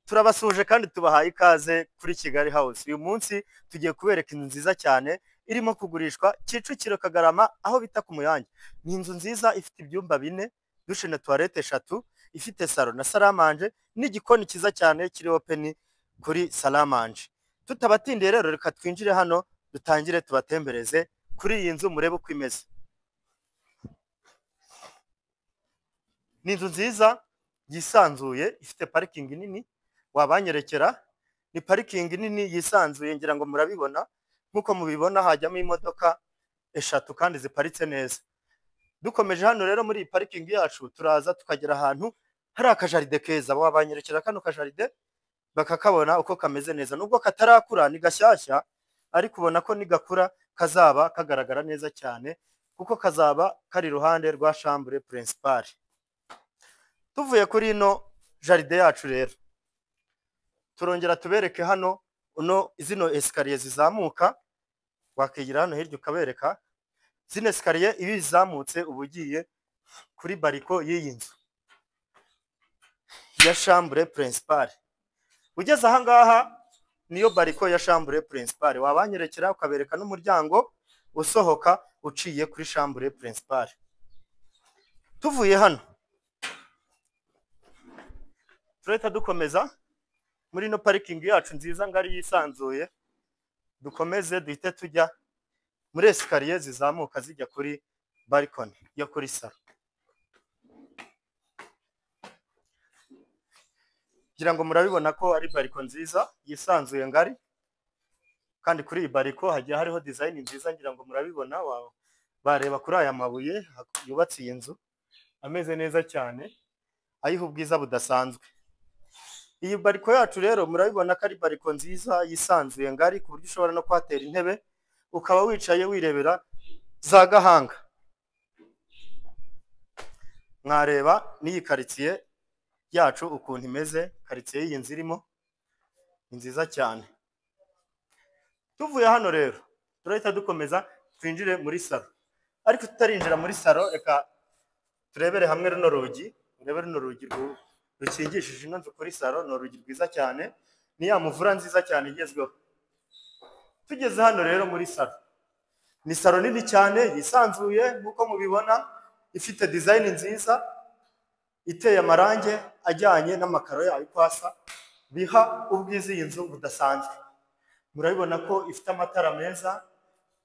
Turabasuhuje kandi tubahaye ikaze kuri Kigali House. Uyu munsi tugiye kubereka inzu nziza cyane irimo kugurishwa Kicukiro Kagarama, aho bita ku Muyange. Ni inzu nziza ifite ibyumba 4, douche na toilette 3, ifite salon na salle à manger n'igikoni cyiza cyane kiri open kuri salle à manger. Tutabatindiye rero, reka twinjire hano dutangire tubatembereze kuri iyi nzu murebe uko imeze. Ni inzu nziza yisanzuye, ifite parikingi nini, wabanyerekera. Ni parikingi nini yisanzuye, ngira ngo murabibona. Nkuko mubibona hajyamo imodoka 3 kandi ziparitse neza. Dukomeje hano rero muri iyi parikingi yacu, turaza tukagera ahantu hari akajaride keza. Wabanyerekera kano kajaride bakakabona uko kameze neza. Nubwo katarakura ni gashyashya, ariko ubona ko nigakura kazaba kagaragara neza cyane, kuko kazaba kari iruhande rwa chambre principale. Tuvuye kuri ino jaride yacu rero, turongera tubereke hano uno zino escalier zizamuka. Wakigira hano hirya ukabereka zino escalier iyo izamutse uba ugiye kuri bariko y'iyi nzu ya chambre principale. Ugeze aha ngaha niyo bariko ya chambre principale, wabanyerekera ukabereka n'umuryango usohoka uciye kuri chambre principale. Tuvuye hano turahita dukomeza muri ino parikingi yacu nziza ngari yisanzuye, dukomeze duhite tujya muri escalier zizamuka zijya kuri balcony yo kuri salon. Ngira ngo murabibona ko ari bariko nziza yisanzuye ngari, kandi kuri iyi bariko hagiye hariho design nziza, ngira ngo murabibona. Bareba kuri aya mabuye yubatse iyi nzu ameze neza cyane, ayiha ubwiza budasanzwe. Iyi bariko yacu rero murabibona ko ari bariko nziza yisanzuye ngari, ku buryo ushobora no kuhatera intebe ukaba wicaye wirebera za Gahanga. Mwareba n'iyi quartier yacu ukuntu imeze, quartier y'iyi nzu irimo ni nziza cyane. Tuvuye hano rero turahita dukomeza twinjire muri salon. Ariko tutarinjira muri salon, reka turebere hamwe runo rugi. Urebe runo rugi rukingishije ino nzu kuri salon, ni urugi rwiza cyane, ni ya muvura nziza cyane igezweho. Tugeze hano rero muri salon, ni salon nini cyane yisanzuye nkuko mubibona, ifite design nziza, iteye amarange ajyanye n'amakaro yayo uko asa, biha ubwiza iyi nzu budasanzwe. Murabibona ko ifite amatara meza,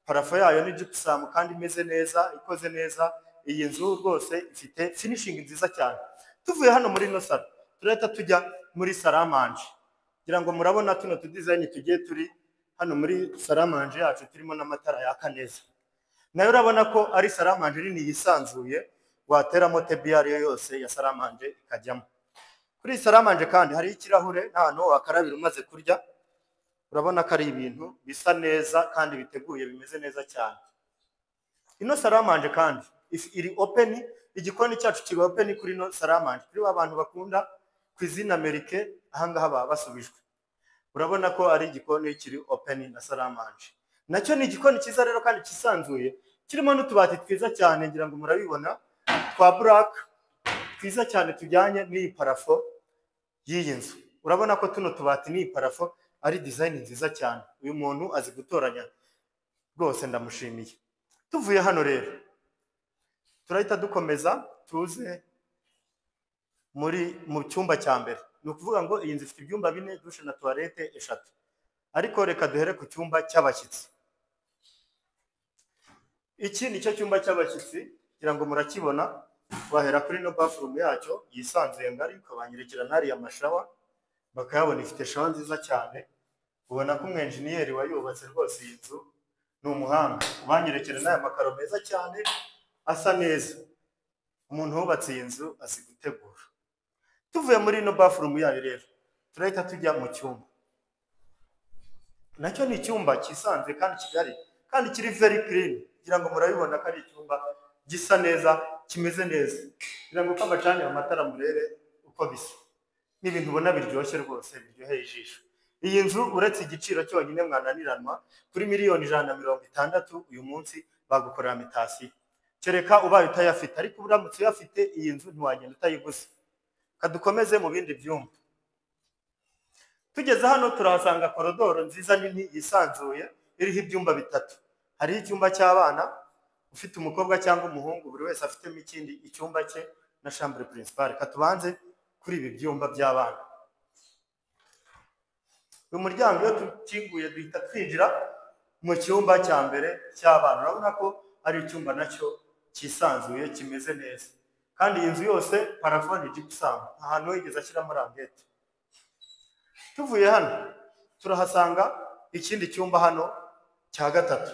parafo yayo ni gypsum kandi imeze neza, ikoze neza. Iyi nzu rwose ifite finishing nziza cyane. Tuvuye hano muri ino salon turahita tujya muri salle à manger. Ngira ngo murabona tuno tu design tugiye turi hano muri salle à manger yacu, turimo n'amatara yaka neza. Nayo urabona ko ari salle à manger nini yisanzuye, wateramo table iyo ariyo yose ya salle à manger ikajyamo. Kuri salle à manger kandi hari ikirahure n'ahantu wakarabira umaze kurya. Urabona ko ari ibintu bisa neza kandi biteguye bimeze neza cyane. Ino salle à manger kandi iri open, igikoni cyacu kiri open kuri ino salle à manger. Kuri abantu bakunda cuisine américaine, aha ngaha baba basubijwe. Urabona ko ari igikoni kiri open na salle à manger. Nacyo ni igikoni cyiza rero kandi kisanzuye, kirimo n'utubati twiza cyane, ngira ngo murabibona, twa black twiza cyane tujyanye n'iyi parafo y'iyi nzu. Urabona ko tuno tubati n'iyi parafo ari design nziza cyane. Uyu muntu azi gutoranya rwose, ndamushimiye. Tuvuye hano rero turahita dukomeza tuze mu cyumba cya mbere. Ni ukuvuga ngo iyi nzu ifite ibyumba 4, douche na toilette 3. Ariko reka duhere ku cyumba cy'abashyitsi. Iki ni cyo cyumba cy'abashyitsi, ngira ngo murakibona. Wahera kuri no bathroom yacyo yisanzuye ngari, ukabanyerekera n'ariya mashawa bakayabona. Ifite shawa nziza cyane, ubona ko umwenjeniyeri wayubatse rwose iyi nzu ni umuhanga. Ubanyerekera n'aya makaro meza cyane asa neza. Umuntu wubatse iyi nzu azi gutegura. Tuvuye muri ino bathroom yayo rero turahita tujya mu cyumba. Nacyo ni icyumba cyisanzuye kandi kigari kandi kiri very clean. Ngira ngo murabibona ko ari icyumba gisa neza, kimeze neza. Ngira ngo ko abacanye amatara murebe uko bisa. Ni ibintu ubona biryoshye rwose, biryoheye ijisho. Iyi nzu uretse igiciro cyonyine mwananiranwa, kuri 160,000,000 uyu munsi bagukorera mutation. Kereka ubaye utayafite, ariko uramutse uyafite iyi nzu ntiwagenda utayiguze. Kadukomeze mu bindi byumba. Tugeze hano turahasanga korodoro nziza nini yisanzuye iriho ibyumba bitatu. Hariho icyumba cy'abana, ufite umukobwa cyangwa umuhungu buri wese afitemo ikindi icyumba cye na chambre principale. Reka tubanze kuri ibi byumba by'abana. Uyu muryango iyo tukinguye duhita twinjira mu cyumba cya mbere cy'abana. Urabona ko ari icyumba nacyo cyisanzuye kimeze neza, kandi iyi nzu yose plafond ni gypsum, nta hantu yigeze ashyiramo languette. Tuvuye hano turahasanga ikindi cyumba hano cya gatatu,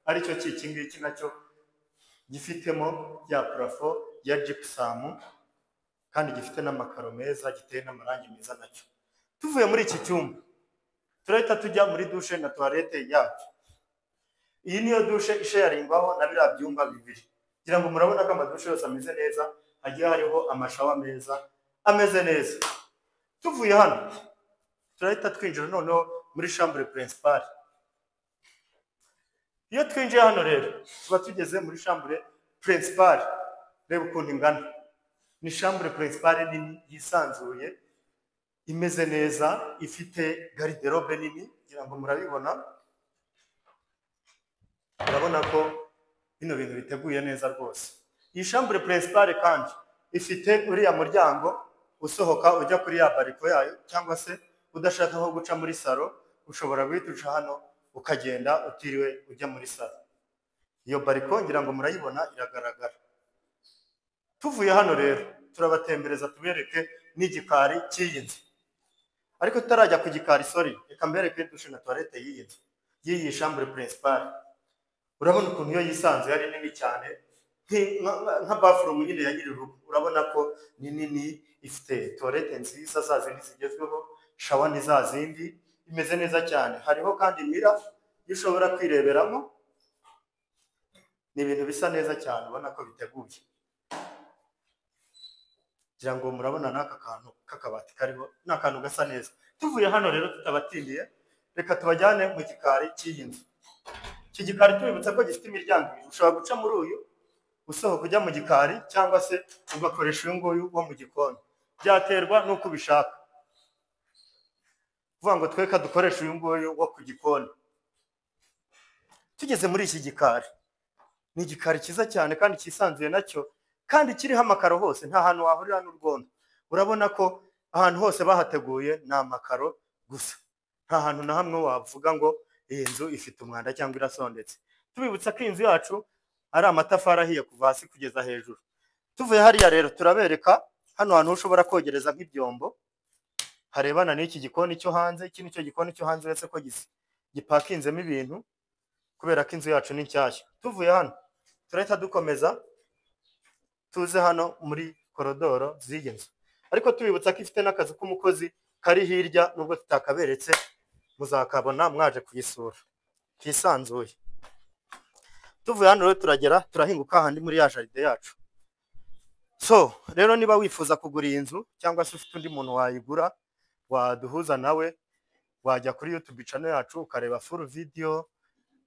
aricyo cy'iki ngiki nacyo gifitemo ya plafond ya gypsum kandi gifite n'amakaro meza, giteye n'amarangi meza nacyo. Tuvuye muri iki cyumba turahita tujya muri douche na toilette yacyo. Iyi niyo douche isharingwaho na biriya byumba bibiri. Kugira ngo murabona ko amadushe yose ameze neza, hagiye hariho amashower meza ameze neza. Tuvuye hano turahita twinjira noneho muri chambre principale. Iyo twinjiye hano rero tuba tugeze muri chambre principale. Reba ukuntu ingana. Ni chambre principale nini yisanzuye, imeze neza, ifite garde-robe nini, kugira ngo murabibona. Urabona ko bino bintu biteguye neza rwose. Iyi chambre principale kandi ifite uriya muryango usohoka ujya kuri ya balcon yayo, cyangwa se udashaka nko guca muri salon ushobora guhita uca hano ukagenda utiriwe ujya muri salon. Iyo balcon ngira ngo murayibona, iragaragara. Tuvuye hano rero turabatembereza tubereke n'igikari cy'iyi nzu. Ariko tutarajya ku gikari, sorry, reka mbereke douche na toilette y'iyi nzu, y'iyi chambre principale. Urabona ukuntu iyo yisanzuye ari nini cyane, nka bathroom nyine ya nyir'urugo. Urabona ko ni nini, ifite toilette nziza za zindi zigezweho, shower ni za zindi, imeze neza cyane. Hariho kandi mirror iyo ushobora kwireberamo. Ni ibintu bisa neza cyane, ubona ko biteguye. Ngira ngo murabona n'aka kantu k'akabati kariho, ni akantu gasa neza. Tuvuye hano rero tutabatindiye, reka tubajyane mu gikari cy'iyi nzu. Iki gikari tubibutsa ko gifite imiryango ibiri. Ushobora guca muri uyu usohoka ujya mu gikari, cyangwa se ugakoresha uyu nguyu wo mu gikoni, byaterwa n'uko ubishaka. Kuvuga ngo tweka dukoresha uyu nguyu wo ku gikoni. Tugeze muri iki gikari, ni igikari cyiza cyane kandi cyisanzuye nacyo, kandi kiriho amakaro hose, nta hantu wahurira n'urwondo. Urabona ko ahantu hose bahateguye ni amakaro gusa, nta hantu na hamwe wavuga ngo iyi nzu ifite umwanda cyangwa irasondetse. Tubibutsa ko inzu yacu ari amatafari ahiye kuva hasi kugeza hejuru. Tuvuye hariya rero turabereka hano hantu ushobora kogereza nk'ibyombo harebana n'iki gikoni cyo hanze. Iki nicyo gikoni cyo hanze, uretse ko gipakinzemo ibintu kubera ko inzu yacu ni nshyashya. Tuvuye hano turahita dukomeza tuze hano muri korodoro z'iyi nzu, ariko tubibutsa ko ifite n'akazu k'umukozi kari hirya, nubwo tutakaberetse muzakabona mwaje kuyisura, kisanzuye. Tuvuye hano rero turagera turahinguka handi muri ya jardin yacu. So rero niba wifuza kugura iyi nzu cyangwa se ufite undi muntu wayigura waduhuza nawe, wajya kuri YouTube channel yacu ukareba full video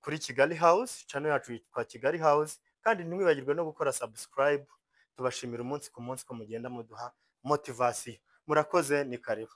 kuri Kigali House. Channel yacu yitwa Kigali House, kandi ntimwibagirwe no gukora subscribe. Tubashimira umunsi ku munsi ko mugenda muduha motivation. Murakoze, ni karibu.